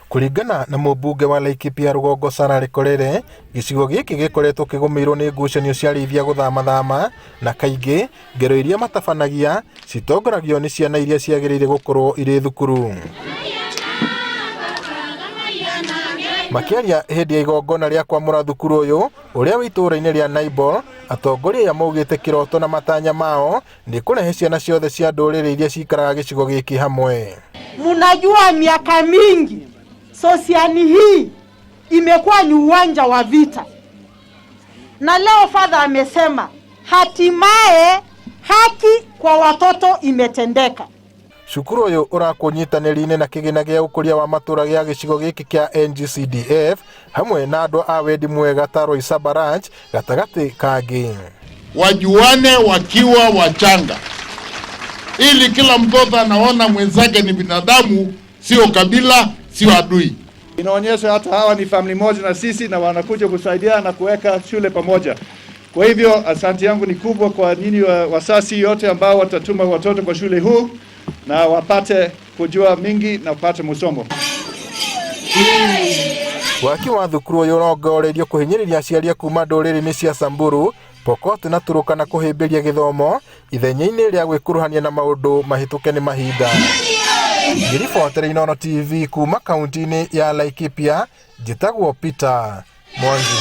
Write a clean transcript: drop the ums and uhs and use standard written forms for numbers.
Kũringana na mũmbunge wa Laikipia Rũgongo Sarah Lekorere, gĩcigo gĩkĩ gĩkoretwo kĩgũmĩirwo nĩ ngucanio cia arĩithia gũthamathama na kaingĩ ngero iria matabanagia citongoragio nĩ ciana iria ciagĩrĩire gũkorwo irĩ thukuru. Makĩaria hĩndĩ ya igongona rĩa kwamũra thukuru ũyũ ũrĩa wĩ itũũra-inĩ rĩa Naibor, atongoria aya maugĩte kĩroto na matanya mao nĩ kũrehe ciana ciothe cia ndũrĩrĩ iria cikaraga gĩcigo gĩkĩ hamwe. Munajua miaka mingi Sosiani hii imekuwa ni uwanja wa vita, na leo Father amesema hatimaye haki kwa watoto imetendeka. Cukuru ũyũ ũrakwo ũnyitanĩri-inĩ na kĩgĩna gĩa ũkũria wa matũra gĩa gĩcigo gĩkĩ kĩa NGCDF hamwe na andũ a wendi mwega ta Roysambu Ranch gatagatĩ kangĩ. Wajuane wakiwa wachanga, ili kila mtoto anaona mwenzake ni binadamu, sio kabila, sio adui. Inaonyesha hata hawa ni family moja na sisi na wanakuja kusaidia na kuweka shule pamoja. Kwa hivyo asante yangu ni kubwa kwa nyinyi wazazi yote ambao watatuma watoto kwa shule huu na wapate kujua mingi na wapate masomo. Waki wa thukuru ũyũ ũrongoreirio kũhinyĩrĩria aciari a kuma ndũrĩrĩ-inĩ cia Samburu, Pokot na Turkana kũhĩmbĩria gĩthomo ithenya-inĩ rĩa gwĩkuruhania na maũndũ mahĩtũke nĩ mahinda. Ngĩribotera Inooro TV kuma kaunti-inĩ ya Laikipia, njĩtagwo Peter Mwangi.